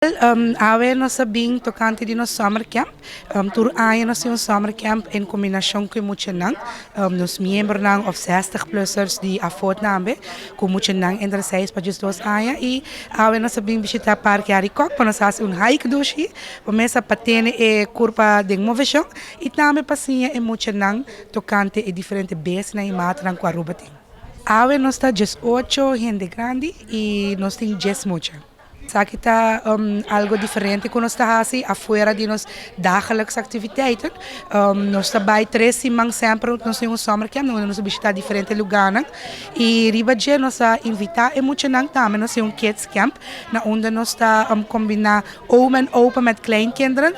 Awe nos a bin tocante di nos summer camp. Tur aña nos tin un summer camp en combinacion cu e muchanan, nos miembronan of zestig plussers di afo tambe, cu muchanan entre seis pa diesdos aña. Y awe nos a bin bishita Parke Arikok pa nos haci un hike dushi, pa mesa pa tene e curpa den movecion y tambe pa siña e muchanan tocante e diferente bestianan y matanan cu Aruba tin. Awe nos ta diesocho hende grandi y nos tin dies mucha. Esaki ta algo diferente ku nos ta hasi afuera di nos dagelijks activiteiten. Nos ta bai tres siman semper nos tin un summer camp donde nos ta bishita diferente lugarnan y riba dje nos a invita e muchanan tambe nos tin un kids camp na unda nos ta combina oom en opa met kleinkinderen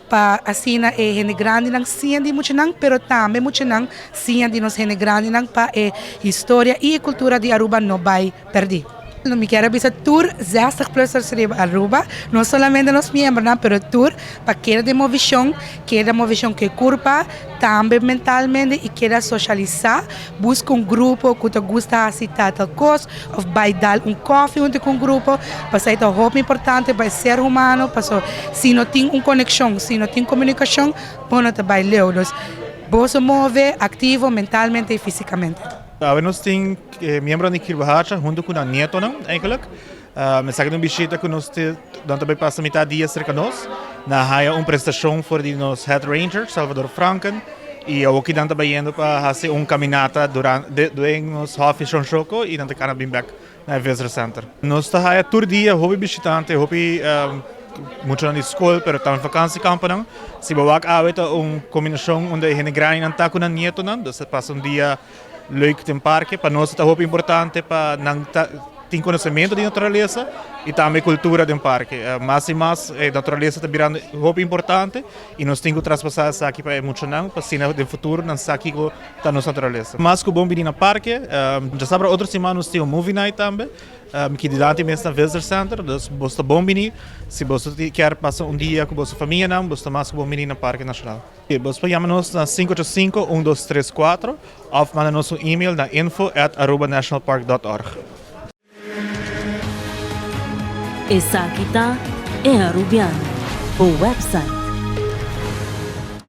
pa asina e hende grandinan siña di muchanan pero tambe muchanan siña di nos hende grandinan pa e historia y e cultura di Aruba no bai perdi. Mi kier a bisa tur zestig plussers riba Aruba, no solamente nos miembronan, pero tur pa keda den movishon, keda movishon ku e kurpa, tambe mentalmente i keda soshalisa, buska un grupo ku ta gusta hasi tal tal kos òf bai dal un kòfi huntu ku un grupo, pasei ta hopi importante pa e ser humano, paso si no tin un konekshon, si no tin komunikashon, bo no ta bai leu. Dus boso move aktivo mentalmente i físikamente. Awe nos tin E miembronan di Kirbahacha hunto ku nan nietonan eigenlijk. Esaki ta un bishita ku nos te nan ta bai pasa mitad dia serka nos. Nan a haya un presentashon for di nos head ranger Salvador Franken i awoki nan ta bayendo pa hasi un kaminata durante den nos hòfi Shonshoko i nan ta kana bin bèk na e visitor center. Nos ta haya tur dia hopi bishitante, hopi muchanan di skol pero tambe vakansikamponan. Si bo wak awe ta un kombinashon unda e hende grandinan ta ku nan nietonan, dus ta pasa un dia Leuk den parke, pa nos ta hopi importante pa nan ta tin konosementu di naturalesa i tambe kultura den parke. Mas i mas e naturalesa ta birando hopi importante i nos tin ku traspasá esaki pa e muchanan pa asina den futuro nan sa kiko ta nos naturalesa. Mas ku bon bini na parke, djasabra otro siman nos tin un movie night tambe. Mi ki dilanti mes na Visitor Center, dus boso ta bon bini. Si boso kier pasa un dia ku boso famianan, boso ta mas ku bon bini na Parke Nashonal. Boso por yama nos na 585 1234 òf manda nos un email na info at arubanationalpark dot org. Esaki ta E Arubiano, bo website.